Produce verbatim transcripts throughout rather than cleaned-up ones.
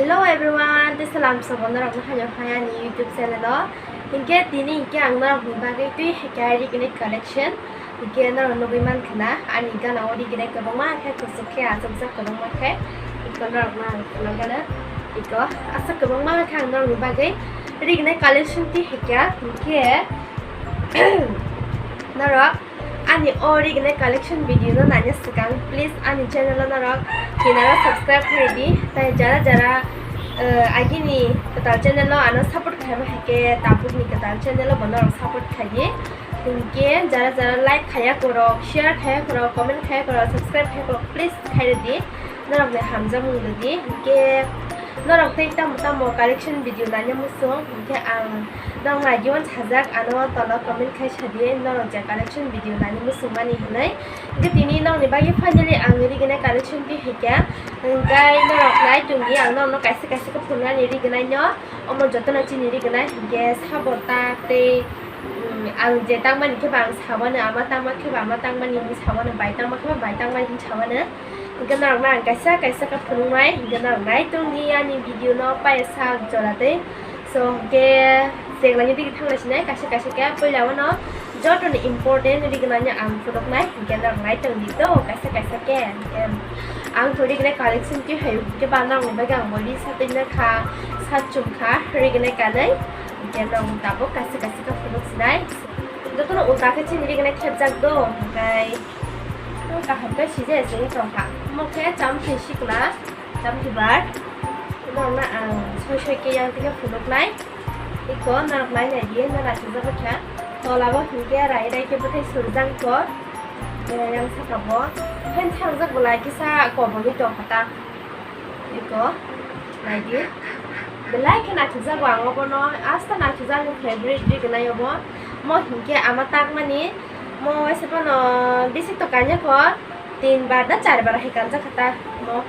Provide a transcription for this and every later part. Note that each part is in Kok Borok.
Hello everyone, tei salam sobo norok no hayo hai ani YouTube channel o. Hinkhe tini hinkhe ang norok ni bagwi twi hinkhe rig ni collection hinkhe norok nugwi mankha na ani gana o rig ni kwbangma khe kuchuk khe achukjak kwbangma khe iko norok no ang phunukgana iko aswk kwbangma khe ang norok ni bagwi rig ni collection twi hinkhe hinkhe norok Ani o rig ni collection video no naina swkang, please ani channel o norok kinaro subscribe khlai di. Tai jara jara, eh, agini kwtal channel o ano support khlaima hai khe tabuk ni kwtal channel o bo norok support khlai di. Hinkhe jara jara like khaiya korok, share khaiya korok, comment khaiya korok, subscribe khaiya korok, please khai di. Norok ni hamjakmung rwdi. Hinkhe norok tei tamo tamo collection video naina muchung, hinkhe ang norok naidiwan sajak, ano tola comment khai sadi, norok je collection video naina muchung mani hinwi. Hinkhe tini norok ni bagwi finally ang rig ni collection twi hinkhe, hinkhe norok nai tongdi, ang norok no kaisa kaisa khe phunuknani rig nai no, omo jotono chini rig nai, hinkhe sabo tak tei, mm, ang je tangmani khe ba ang sabano, ama tangma khe ba ama tangmani hinwi sabano, bai tangma khe ba bai tangmani hinwi sabano. Hinkhe norokno ang kaisa kaisa khe phunuknai, hinkhe norok nai tongdi ani video no paiya sak jora tei. So, hinkhe chenglaini digi thangna sinai kaisa kaisa khe puila wano jotoni important rig nani ang phunuknai, hinkhe norok nai tongdi to kaisa kaisa khe. Hinkhe ang to rig nai collection twi hai hinkhe ba norokni bagwi ang bo list sa twi kha, sa chum kha rig nai kanwi. Hinkhe norok tabuk kaisa kaisa khe phunuk sinai. Jotono ulta khe chini rig nai khebjak do, hinkhe. O kaham khe sijaya se wng tong kha. Omo khe chamchi sikla, chamchi bar. Norokno ang soi soi khe yang twi khe phunuknai. Iko norok nai nai di, no naisajak kha. Tola bo hinkhe rai rai khe bwthai surjak kho. Yang saka bo. Phan thangjak bo lai kisa koboni tong kha ta. Iko, naidi. Belai khe naithokjago ang obono. Asta naithokjak ani favorite rig nai obo. Mo hinkhe ama takmani, mo waisa phano bisi to kanya kho, tin bar da char bar hai kanjak kha ta mo.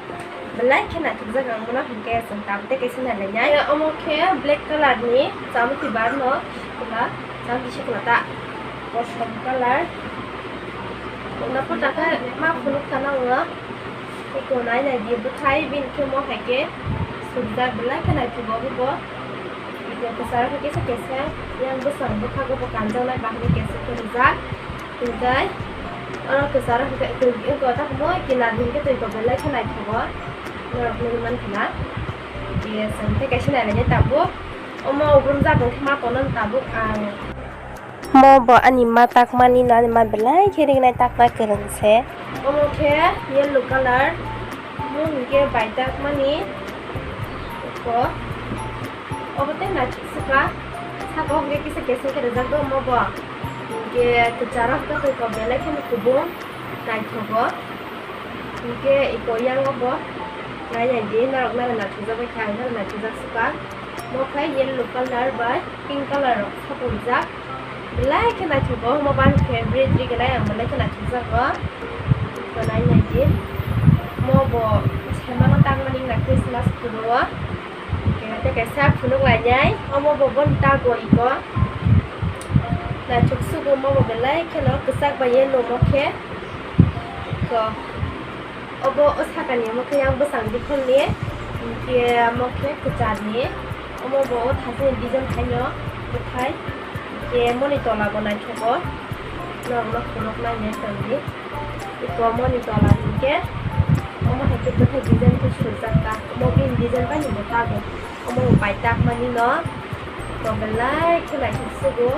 Belai khe naithokjak ang bono hinkhe chwng tabuk tei kaisa nailainai. Omo khe black colour ni chamchi bar no, pula chamchi sikla ta, kosom colour. Pula pota khe ma phunuk khana o. Eko nai nai di bwthai bini khe mo hai khe surjak belai khe naithogo bo. Eko kwcharo hai khe se kesa yang bwsang bwkhago bo kanjaknai bahai kesa khe rijak. Hinkhe oro kwcharo hai khe twi eko ta mo kinar hinkhe twi ko belai khe naithogo. Norok nugwi mankha na. Yes, hinkhe kaisa nai nai tabuk. Omo ubrum jagong khe ma tono tabuk ang. Mo bo ani ma takmani no, ani ma belai khe ringnai takna kwrwng se. Omo khe yellow colour, omo hinkhe bai takmani eko. Obo tei naithok swkha, saka o hinkhe kisa keseng khe rijak do omo bo. Hinkhe kwcharo hinkhe twi kok belai kheno kubun naithogo. Hinkhe eko yang obo nai nai di, norok nai naithokjak bai kha, ang nai naithokjak swkha. Mo khe yellow colour bai pink colour rok saphurijak. Belai khe naithogo, omo bo ani favorite rig nai, ang belai khe naithokjago. Eko nai nai di. Mo bo saimango tangmani wngkha Christmas phuru o. Hinkhe tei kaisa phunuk lainai. Omo bo boni tago eko. Naithok sugo omo bo belai kheno kwchak bai yellow mo khe. Eko. Obo o sakani omo khe yang bwsang bikhorni, hinkhe omo khe kwcharni, omo bo o thasini design khaino bwthai, hinkhe moni tola bo naithogo, norokno phunuknai nai tongdi. Eko moni tola hinkhe omo hai khe bwthai design khe swijak kha, omo bini design bai ni bo tago. Omo bo bai takmani no, to belai khe naithok sugo.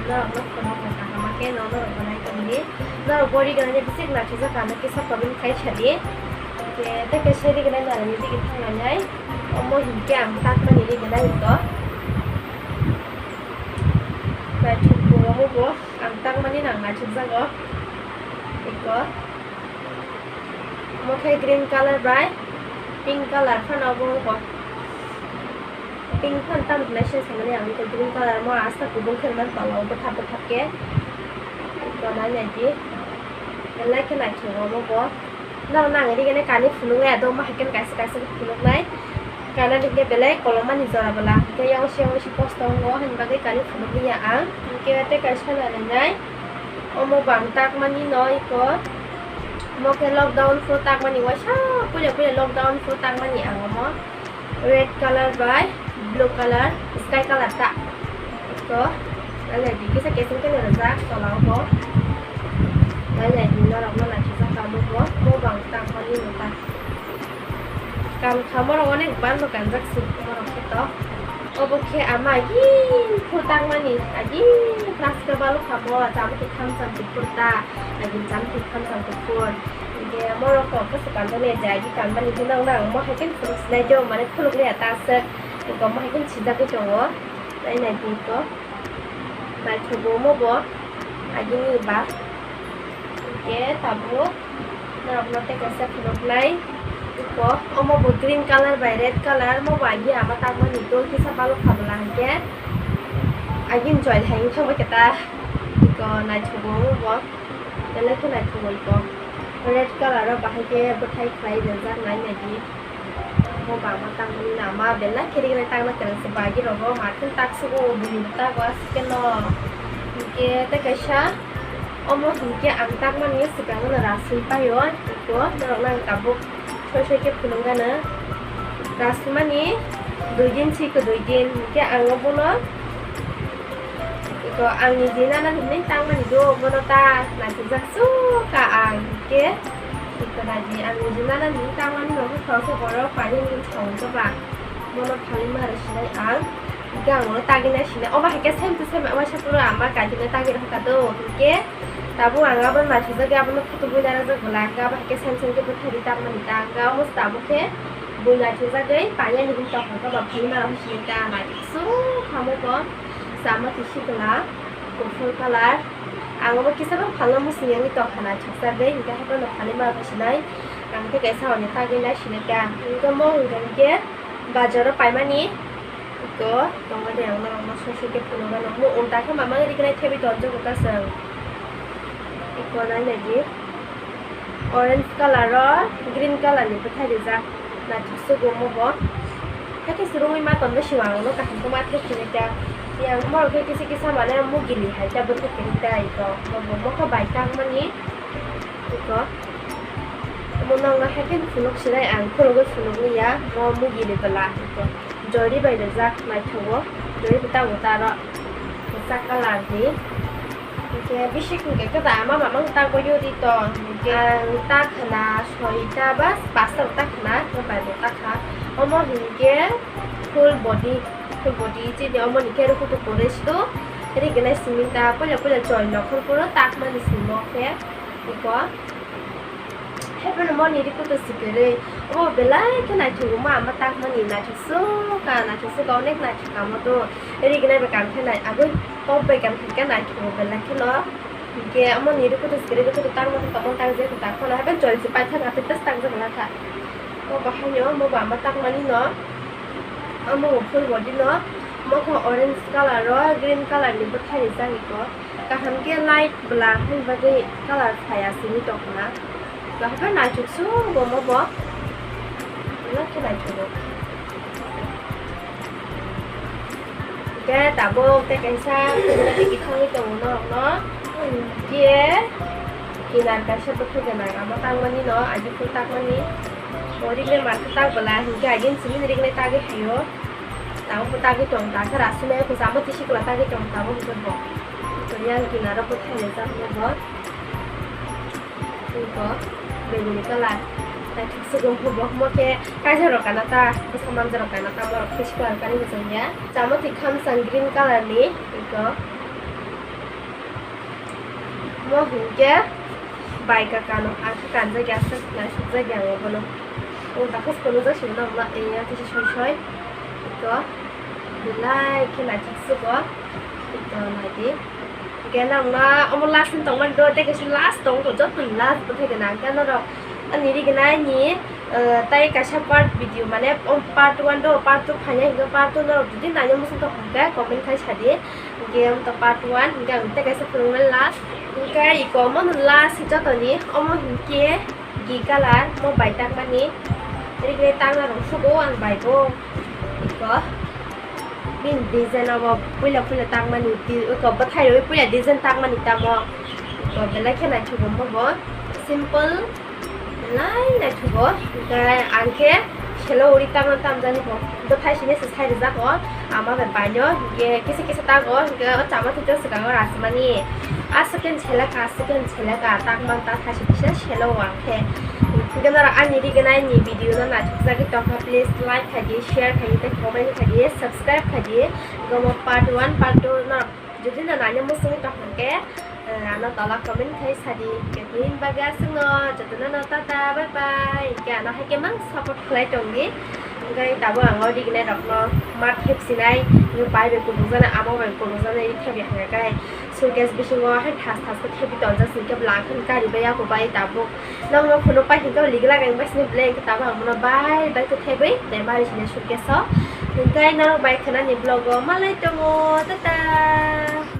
Norok no phunuk no kaham khe no norok bo nai tongdi. Norok bo rig nai bisik naithokjak kha, ano kisa comment khai sadi. Khe tei kaisa rig nai narani digi thanglainai. Omo hinkhe ang takmani rig nai to. Naithok bo omo bo ang takmani nang naithokjago. Eko. Omo khe green colour bai pink colour phano obo wngkha. Pink phano tamo hinai se saimani ang wngkha green colour mo asta kubun khe man pala o bwthap bwthap khe. Tonai nai di. Belai khe naithogo omo bo. Norok nang ri gani kani phunuk ya do ma hai khe kaisa kaisa phunuk nai. Kana dikhe belai kolomani jora bwla. Tei yang se yang se kosto wngo hwnba khe kani phunuk ya ang. Hwnkhe tei kaisa nai nai. Omo bang takmani no iko. Omo khe lockdown pho takmani, waisa puila puila lockdown pho takmani ang omo. Red color bai blue color, sky color ta. Eko, nai nai di, kisa keseng khe rijak tola o bo. Nai nai di, norok no naisajak kamo bo, bo bang takmani no ta. Kan kha morok onek bang no kanjak si morok khe to. Obo khe ama agin pho takmani, agin class khe balu kha mo, chama khe thamsa kuphur ta, agin chama khe thamsa kuphur. Hinkhe morok kok khe swkang tongni je agi kanmani hinwi nang nang mo hai khe phunuk sinai jo mane phunuk liya ta aswk. Eko mo hai khe sijagwi tongo. Nai nai di eko. Naithogo omo bo agini ba. Hinkhe tabuk norokno tei kaisa phunuknai. Eko omo bo green color bai red color mo bo agi ama takmani dol kisa balok kha bwla hinkhe. Agini joy hai wngkha bai khe ta. Eko naithogo omo bo. Belai khe naithogo eko. Red color o bahai khe bwthai khlai rijak nai nai di. Bo bangma tangmani nama belai khe rignai tangna kwrwngsa bagi rogo ma khe tak sugo bini tago aswk khe no. Hinkhe tei kaisa omo hinkhe ang takmani swkang no rasui paio eko norok nang tabuk soi soi khe phunukgano. Rasumani dui din si ko dui din hinkhe ang bono Eko ang niji nana hinwi tangmani do, bono ta naisajak sukha ang hinkhe. Eko daji ang niji nana hinwi tangmani no bwkhao se borok painani hinwi saui tongma. Bono phalwi ma rw sinai ang. Hinkhe ang bono tagwi nai sinai. Obo hai khe same to same waisa phuru ama kaisa tagwi rwkha do. Hinkhe tabuk ang abono naisajagwi abono photo bui narwkjak bwla. Hinkhe abo hai khe same same khe bwthai rwi tangmani ta. Hinkhe omo se tabuk khe bui naisajagwi painani hinwi tongkha khe ba phalwi ma rw sinai ta. Naisajak sukha omo bo. Chama twi sikla, kuphur colour. Ang omo kisa bang phalno musung yangwi tongkha naithokjagwi, hinkhe haphano phalwi ma phasinai. Ang khe kaisa hwnwi tagwi nai sinai kha. Hinkhe mo hinkhe bazaro paimani. Eko tongo de ang norokno soi soi khe phunukgano. Mo ulta khe mama riknai thebwi tonjak ta chwng. Eko nai nai di. Orange colour o green colour ni bwthai rijak, naithok sugo omo bo. Hakhe se romwi ma tongo siwang no kaham khe ma thek hinwi ta. Yang omo rok khe kisa kisa mane mugili hai ta bwthai kwrwi ta eko. Omo bo mokhe bai tangmani eko. Omo nokno hakhe phunuk sinai ang khulugwi phunukliya mo mugili bwla eko. Jori bai rijak naithogo, jori bwtang bwtang aro kwchak colour ni. Hinkhe bisik hinkhe kwda ama mamang tak bo yori tong. Hinkhe ang tak khna soita ba pasta bo tak khna, hinkhe bai bo tak kha. Omo hinkhe full body, full body chini omo ni khe rukutu pore sido. Rignai simi ta puila puila joy nokhor puro takmani simi khe. Eko. Haphano moni rikutu sikirwi, omo belai khe naithogo ma, ama takmani naithok sukha, naithok sukha, onek naithok kamo do. Rignai bai kam khe nai, agoi pop bai kam khe naithogo belai kheno. Hinkhe omo ni rikutu sikirwi, rikutu tangma khe tongmani tang je khe tak phano, haphano chol se paithak, aphi tas tang je bwla kha. O bahaino omo bo ama takmani no, omo bo full body no, mokho orange colour o green colour ni bwthai rijak eko. Kaham khe light bwla hwnwi bagwi colour phaiya simi tongkha na. Bahai naithok su bo omo bo. Belai khe naithogo. Khe tabuk tei kaisa tei kithangwi tongo norokno. Khe kinar kaisa bwkhwk gwnang ama tangmani no, agi phul takmani. O rignai ma khe tak bwla hinkhe agin simi rignai tagwi phaio. Tabuk bo tagwi tong, dakhe rasinai kuchama tisi kwla tagwi tong tabuk bo. Yang kinaro bwthai rijak bo. Eko beguni colour. Naithok sugo bo, mo khe kaisa rok kana ta, bwsa manja rok kana ta, borok khe sikla rok kani bwsang ya. Chama twi khamsang green colour ni eko. Mo hinkhe bai ka kano, ang khe kanjak ya, aswk naisukjak ya ang bono. O dakhe phunukjak simi no, ma, ya kisa soi soi. Eko belai khe naithok sugo. Eko nai di. Hingke nang ma omo last ni tongmani do, tei kaisa last tong kho, joto ni last bwthai gana hingke norok ani ri gana ni, eh, tei kaisa part video mane, o part one do, part two phaina hingke part two norok jodi naina muchung tong kha hingke comment khai sadi, hingke omo to part one hingke ang tei kaisa phunuknai last, hingke iko omo no last joto ni omo hingke. Gi colour mo bai takmani, rikre tangna rok sugo ang bai bo. Iko bini design obo puila puila takmani, iko bwthai rwi puila design takmani tamo. Iko belai khe naithogo mo bo simple Lai naithogo, hwnkhe ang khe selo uri tangna tamjani bo. Hwnkhe phai sini se sai rijak o, ama bai baino, hwnkhe kisa kisa tago, hwnkhe o chama thwichok swkango rasmani. Aswk khe seleka, aswk khe seleka, tangma ta thaisi kisa selo o ang khe. Hwnkhe norok ani rignai ni video no naithokjagwi tongkha, please like khaidi, share khaidi, tei comment khaidi, subscribe khaidi. Gomo part one, part two no jodi no naina muchungwi tongkha hwnkhe, eh, ano tola comment khai sadi. Khe hini bagwi aswkno jotono no tata, bye bye. Hwnkhe ano hai khe mang support khlai tongdi. Hwnkhe tabuk ang o rignai rokno ma thep sinai, hwnkhe pai bai kubuk jana, amo bai kubuk jana, ri thep ya hwnkhe suitcase bisingo hai thas thas khe thepwi tongjak, hwnkhe bwla ang khe kari bai yaku bai tabuk. Nokno phunuk pai hwnkhe ligla gang bai sini belai hwnkhe tabuk ang bono bai bai khe thebwi tei mari sini suitcase o. Hwnkhe norok bai khwnani vlog o malai tongo, tata.